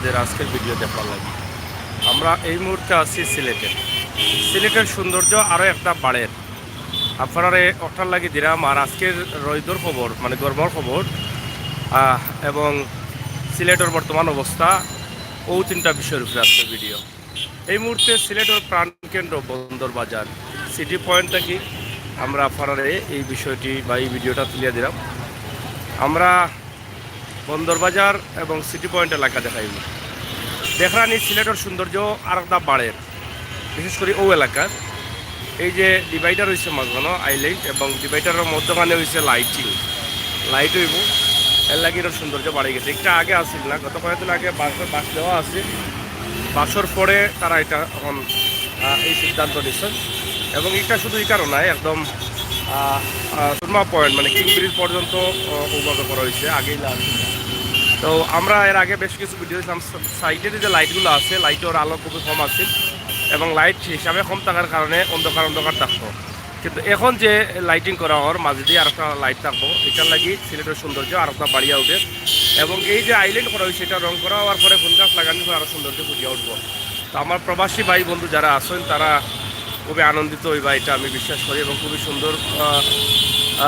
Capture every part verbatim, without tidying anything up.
আপনাদের আজকের ভিডিও দেখার লাগি। আমরা এই মুহূর্তে আছি সিলেটে। সিলেটের সৌন্দর্য আরও একটা বাড়ের। আপনারারে ওটার লাগি দিলাম। আর আজকের রইদর খবর, মানে গরমর খবর, আহ, এবং সিলেটের বর্তমান অবস্থা, ও তিনটা বিষয়ের উপরে আজকের ভিডিও। এই মুহূর্তে সিলেটের প্রাণকেন্দ্র বন্দর বাজার সিটি পয়েন্ট থাকি আমরা আপনারারে এই বিষয়টি বা এই ভিডিওটা তুলিয়া দিলাম। আমরা বন্দর বাজার এবং সিটি পয়েন্ট এলাকা দেখাইব। দেখরানি সিলেটের সৌন্দর্য আর একটা বাড়ের, বিশেষ করে ও এলাকার। এই যে ডিভাইডার হয়েছে মাঝখানো আইল্যান্ড, এবং ডিভাইডারের মধ্যখানে হয়েছে লাইটিং, লাইট হইব, এর লাগি এটার সৌন্দর্য বাড়ি গেছে। একটা আগে আসিল না, গত কয়েকদিন আগে বাঁশ, বাঁশ দেওয়া আছে, বাঁশর পরে তারা এটা এখন, আহ, এই সিদ্ধান্ত নিচ্ছেন। এবং এটা শুধু এই কারণে নয়, একদম, আহ, আহ, সুরমা পয়েন্ট মানে কিং ব্রিজ পর্যন্ত, আহ, ওভাবে করা হয়েছে, আগেই লাল। তো আমরা এর আগে বেশ কিছু ভিডিও দিয়েছিলাম, সাইডে যে লাইটগুলো আছে, লাইটের আলো খুবই কম আছে এবং লাইট হিসাবে কম থাকার কারণে অন্ধকার অন্ধকার থাকতো। কিন্তু এখন যে লাইটিং করা ওর মাঝে দিয়ে আর একটা লাইট থাকবো, এটার লাগি সিলেটের সৌন্দর্য আর একটা বাড়িয়া উঠে। এবং এই যে আইল্যান্ড করা হয়েছে, এটা রং করা হওয়ার পরে ফুল গাছ লাগানোর পর আরও সৌন্দর্য ফুটিয়ে উঠবো। তো আমার প্রবাসী ভাই বন্ধু যারা আছেন, তারা খুবই আনন্দিত হইবা, এটা আমি বিশ্বাস করি। এবং খুবই সুন্দর, আহ,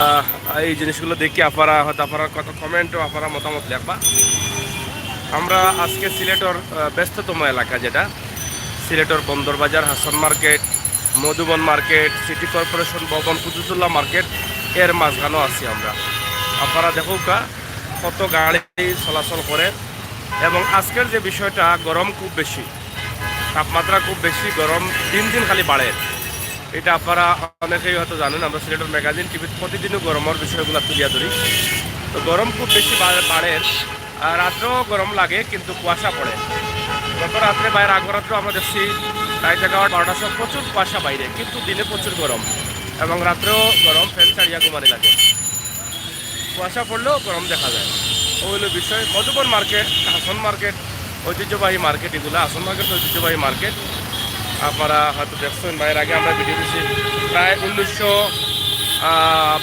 আহ, এই জিনিসগুলো দেখি আপনারা হয়তো আপনারা কত কমেন্টও আপনারা মতামত লেখবা। আমরা আজকে সিলেটের, আহ, ব্যস্ততম এলাকা, যেটা সিলেটের বন্দর বাজার, হাসান মার্কেট, মধুবন মার্কেট, সিটি কর্পোরেশন ভবন, কুতুবুল্লাহ মার্কেট, এর মাঝখানেও আছি আমরা। আপনারা দেখুকা কত গাড়ি চলাচল করে। এবং আজকের যে বিষয়টা, গরম খুব বেশি, তাপমাত্রা খুব বেশি, গরম দিন দিন খালি বাড়ে। এটা আপনারা অনেকেই হয়তো জানেন, আমরা সিলেটের ম্যাগাজিন টিভিত প্রতিদিনও গরমের বিষয়গুলো তুলিয়া ধরি। তো গরম খুব বেশি বাড়ে, বাড়ে। আর রাত্রেও গরম লাগে, কিন্তু কুয়াশা পড়ে। গত রাত্রে বাইরে, আগ রাত্রেও আমরা দেখছি রাত এগারোটা বারোটার সময় প্রচুর কুয়াশা বাইরে, কিন্তু দিনে প্রচুর গরম এবং রাত্রেও গরম, ফ্যান ছাড়িয়া ঘুমানি লাগে। কুয়াশা পড়লেও গরম দেখা যায়। ও হইলো বিষয়। মধুবন মার্কেট, হাসান মার্কেট, ঐতিহ্যবাহী মার্কেট এগুলা। হাসান মার্কেট তো ঐতিহ্যবাহী মার্কেট, আপনারা হয়তো দেখছেন বা এর আগে আমরা ভিডিও দিছি। প্রায় উনিশশো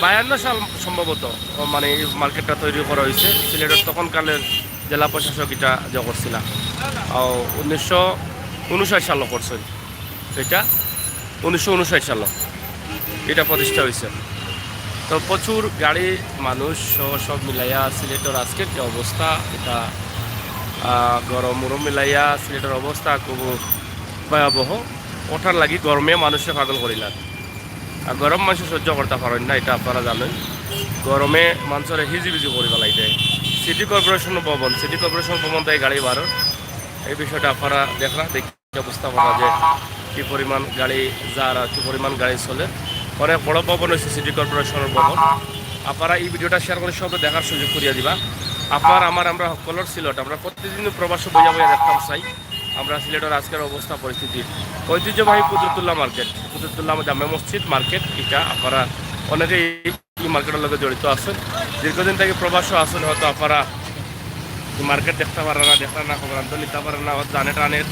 বায়ান্ন সাল সম্ভবত, ও মানে এই মার্কেটটা তৈরি করা হয়েছে। সিলেটের তখনকালের জেলা প্রশাসক এটা যে করছিলা, ও উনিশশো উনষাট সালে করছেন এটা, উনিশশো উনষাট সালে এটা প্রতিষ্ঠা হয়েছে। তো প্রচুর গাড়ি, মানুষ সহ সব মিলাইয়া সিলেটের আজকের যে অবস্থা, এটা, আহ, গরম উরম মিলাইয়া সিলেটের অবস্থা খুব ভয়াবহ। ওটার লাগি গরমে মানুষে পাগল করিলার। আর গরম মানুষে সহ্য করতে পারেন না, এটা আপনারা জানেন। গরমে মানুষের হিজিবিজি করে বেলাই দেয়। সিটি কর্পোরেশন ভবন, সিটি কর্পোরেশন ভবন তাই গাড়ি বারো, এই বিষয়টা আপনারা দেখরা, দেখি উপস্থাপনা যে কি পরিমাণ গাড়ি যার আর কি পরিমাণ গাড়ি চলে। অনেক বড় ভবন হয়েছে সিটি কর্পোরেশনের ভবন। আপনারা এই ভিডিওটা শেয়ার করে সবকে দেখার সুযোগ করিয়া দিবা। আপনার আমার আমরা সকলের সিলেট, আমরা প্রতিদিন প্রবাসে বইয়া বইয়া দেখতাম চাই আমরা সিলেটের আজকের অবস্থা পরিস্থিতি। ঐতিহ্যবাহী কুদরতুল্লাহ মার্কেট, কুদরতুল্লাহ জামে মসজিদ মার্কেট, এটা আপনারা অনেকেই এই মার্কেটের লগে জড়িত আছেন, দীর্ঘদিন থেকে প্রবাসও আছেন, হয়তো আপনারা এই মার্কেট দেখতে পারেন না, দেখেন না, খবরান্ত নিতে পারেন না, হয়তো জানে টানের।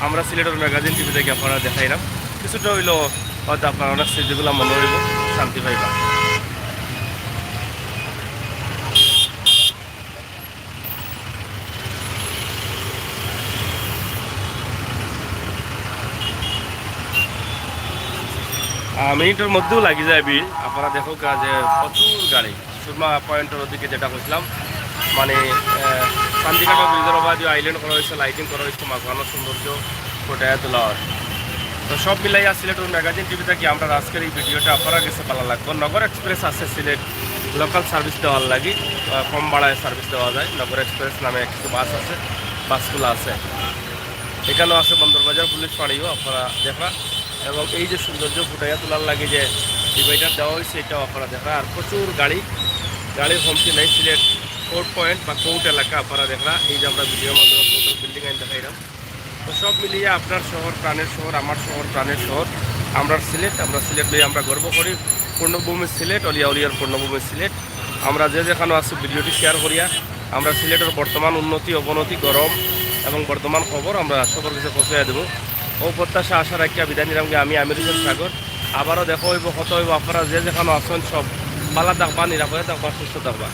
আমরা সিলেটের ম্যাগাজিন টিভি থেকে আপনারা দেখাইলাম, কিছুটা হইলেও হয়তো আপনারা অনেক স্মৃতিগুলো মনে হইব, শান্তি পাইবা। আহ, মিনিটের মধ্যেও লাগি যায় ভিড়। আপনারা দেখো কা যে প্রচুর গাড়ি, সুরমা পয়েন্টের ওদিকে যেটা কইছিলাম, মানে, আহ, চান্দিঘাটের ব্রিজের ওভার দিয়ে আইল্যান্ড করা হয়েছে, লাইটিং করা হয়েছে, মাঝখানে সৌন্দর্য ফুটাইয়া তোলা হয়। তো সব মিলাইয়া সিলেটের ম্যাগাজিন টিভি থেকে আমরা আজকের এই ভিডিওটা আপনারা গেছে ভালো লাগবো। নগর এক্সপ্রেস আছে সিলেট, লোকাল সার্ভিস দেওয়ার লাগি, আহ, কম ভাড়ায় সার্ভিস দেওয়া যায়। নগর এক্সপ্রেস নামে কিছু বাস আছে, বাসগুলো আছে। এখানেও আছে বন্দরবাজার পুলিশ ফাঁড়িও, আপনারা দেখরা। এবং এই যে সৌন্দর্য ফুটাইয়া তোলার লাগি যে ডিভাইডার দেওয়া হয়েছে, এটাও আপনারা দেখরা। আর প্রচুর গাড়ি, গাড়ির কমতি নাই। সিলেট কোর্ট পয়েন্ট বা কোর্ট এলাকা আপনারা দেখরা। এই যে আমরা ভিডিওর মাধ্যমে কোর্টের বিল্ডিং আইন দেখাইলাম। তো সব মিলিয়ে আপনার শহর, প্রাণের শহর, আমার শহর, প্রাণের শহর, আমরা সিলেট। আমরা সিলেট লইয়া আমরা গর্ব করি। পূর্ণভূমি সিলেট, অলিয়া উলিয়ার পূর্ণভূমি সিলেট। আমরা যে যেখানে আছি ভিডিওটি শেয়ার করিয়া আমরা সিলেটের বর্তমান উন্নতি, অবনতি, গরম এবং বর্তমান খবর আমরা সবার কাছে পৌঁছাইয়া দেবো। ও প্রত্যাশা, আশা রাখিয়া বিদায় নিলাম গিয়া আমি আমির হোসেন সাগর। আবারও দেখা হইব, কথা হইব। আপনারা যে যেখানে আছেন সব ভালো থাকবা, নিরাপদে থাকবা, সুস্থ থাকবা।